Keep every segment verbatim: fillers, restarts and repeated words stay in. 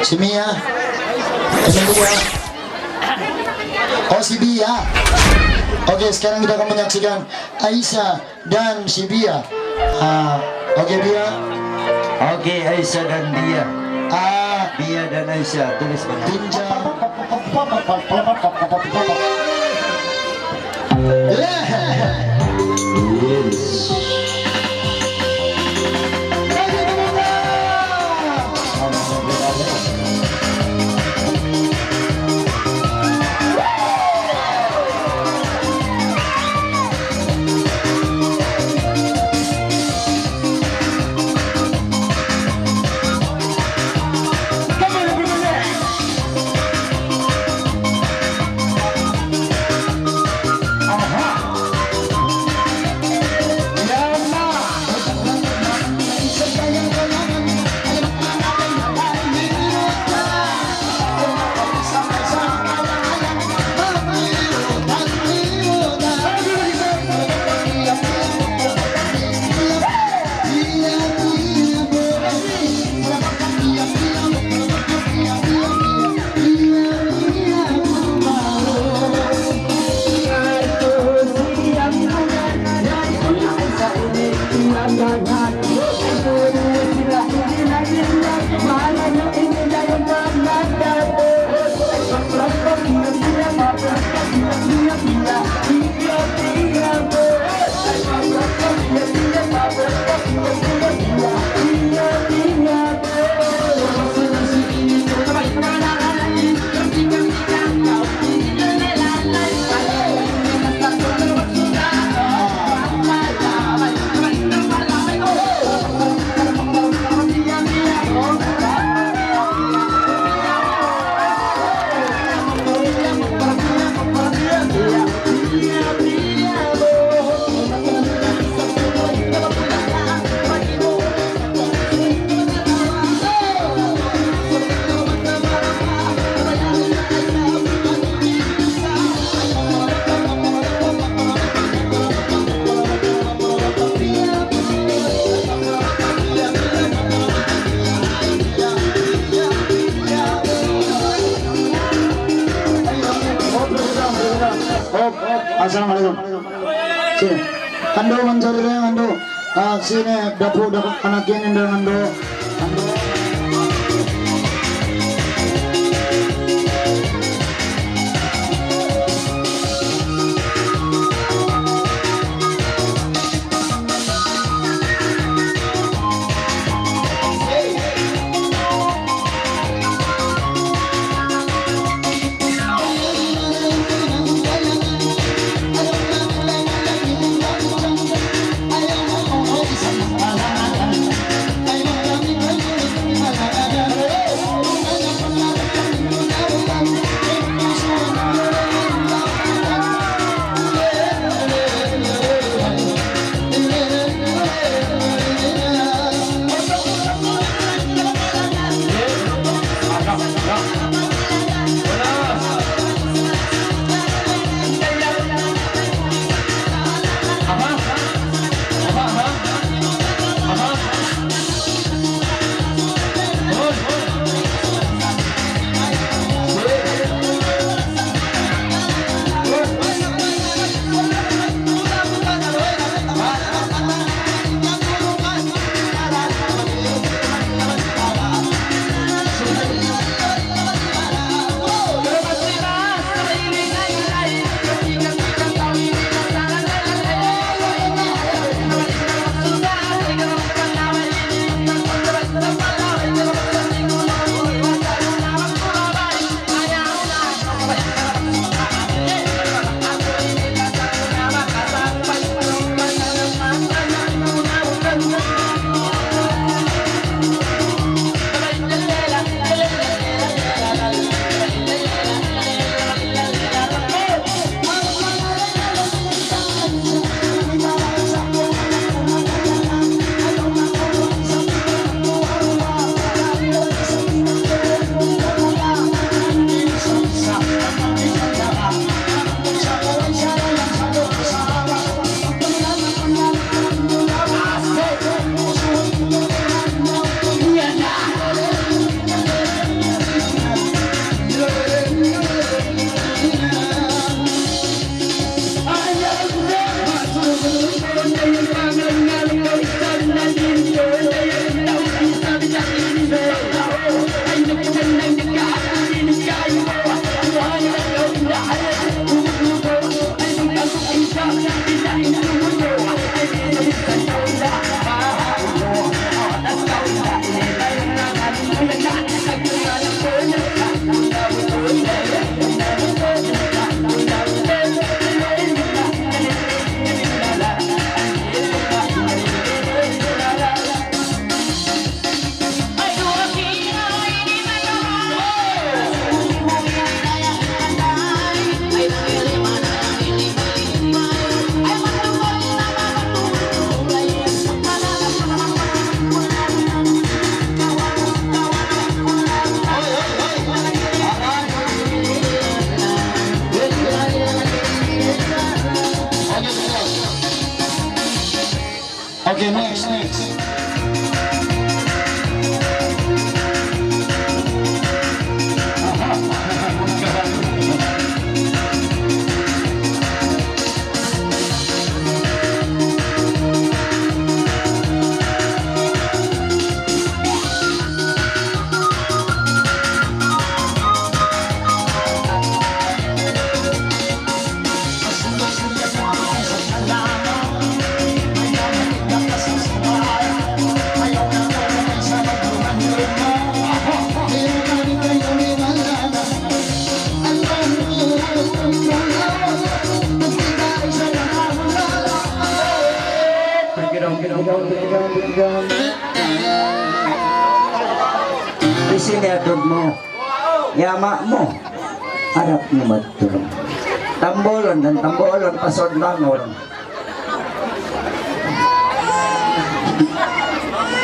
Si Mia. Emilia. Oh, si Bia. Oke, sekarang kita akan menyaksikan Aisyah dan si Bia. Ah, oke, Bia. Oke, Aisyah dan Bia. Ah, Bia dan Aisyah, tulis mana? Pinjam. Yes. Assalamualaikum. Sini. Andu', manjari rin, andu'. Ah, sini, dapu, dapu, anak ini, andu', andu'. Andu'. Di' sini adug mu. Ya ama' mu. Harap mu maturun. Tambulan dan tambulan pasod bangun.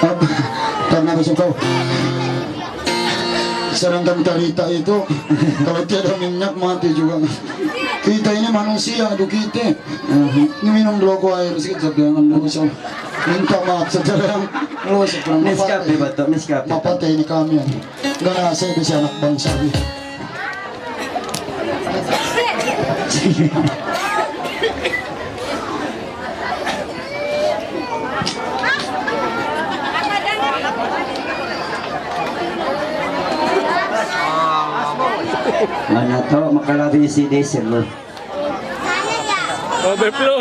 Apa? Karena besok kau. Sedangkan karita itu, kalau tiada minyak, mati juga. Kita ini manusia, aduh kita. Ini minum dulu aku air sikit, sabi, jangan dulu, so. Minta maaf saja, yang lu seberang Nescafe, mapatay. Bato, Nescafe. Mapatay ini kami, ya. Enggak, saya bisa anak bangsa, gitu. Mana to, makalabi si diesel mo. Overflow.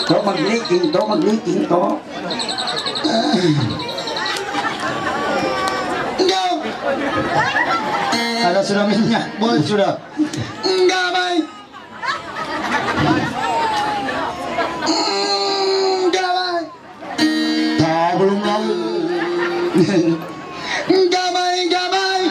To, mag-leaking to, mag-leaking to. Enggak. Ada sudah minyak, boleh sudah. Enggak, Mai. Gamay, gamay. Tagulungan. Gamay, gamay.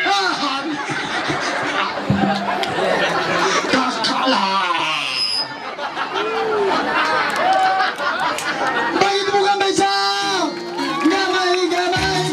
Ah. Kakala. Bangkit bukan bisa. Gamay, gamay.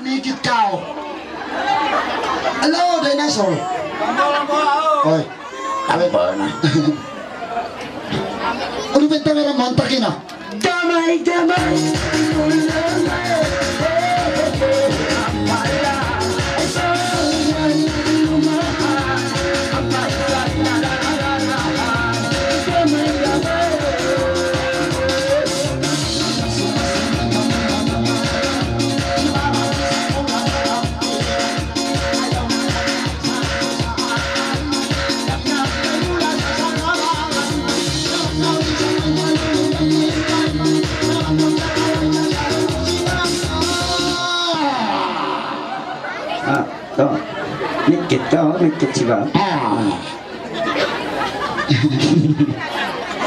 Mikit kaw. Hello, dinosaur. Hoy. Tabi pa na. Unu pa in tamera mantakin na? Gamay, gamay. Ah, to. Mikit ka, oh, mikit siya. Ah.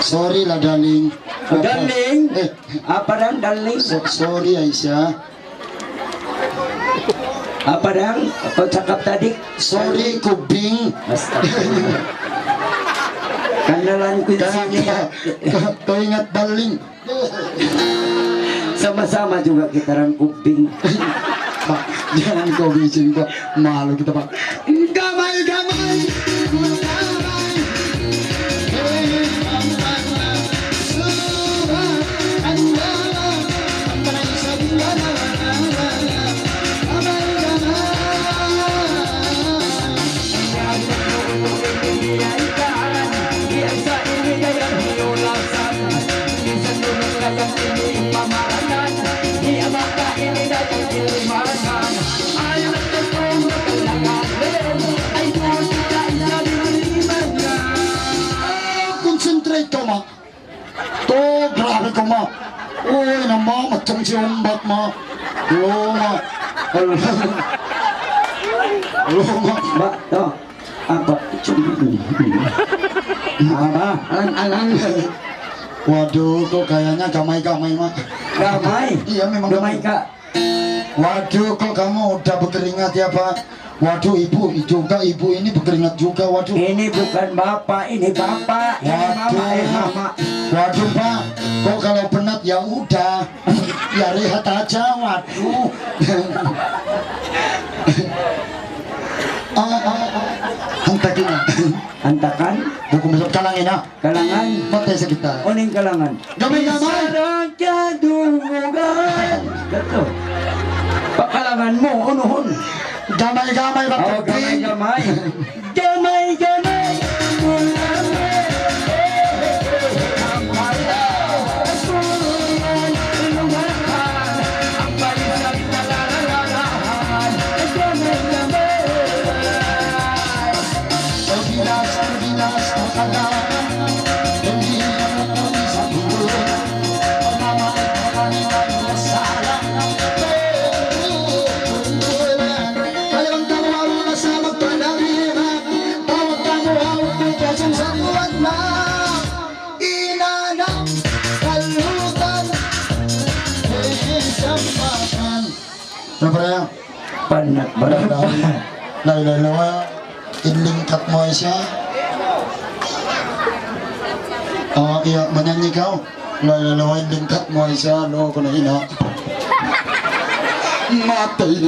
Sorry lah, darling. Oh, darling? Eh. Apa dan, darling? So-, sorry, Aisyah. Apa dan? Apa cakap tadi? Sorry, kubing. Astagfirullah. Kanalan ku in sini. Kau, kau ingat, darling. Sama-sama juga kita orang kuping. Pak, jangan kau bising, Pak. Malu kita, Pak. Gamay, gamay. Gamay. Concentrate kaw, ma. To, grabe kaw, ma. Uy, na, ma, macam si umbak, ma. Loma. Loma. Ba, to. Apa? Apa? Alang, alang. Waduh, kok kayaknya gamay-gamay, ma. Gamay? Iya, memang gamay, gamay. Ka. Waduh, kok kamu udah berkeringat ya, Pak? Waduh, ibu juga, ibu ini berkeringat juga, waduh. Ini bukan bapak, ini bapak, ini mama, eh, waduh. Mama. Waduh, Pak, kok kalau penat ya udah, ya rehat aja, waduh. Ah, ah, ah. Hantakin na. Hantakan? Bukun masuk kalangan na. Kalangan? Patay sa kita. Uning kalangan? Gamay-gamay. Sarang kadungugan. Kato. Pakalangan mu, unuhun. Gamay-gamay, oh, gamay-gamay. Gamay-gamay. Lain, lain, lain, lain. In lingkat mu, Aisha. Oh, iya, manyanyi kaw. Lain, lain, lain, in lingkat mu, Aisha. Lo, kunu' ina'. Matay.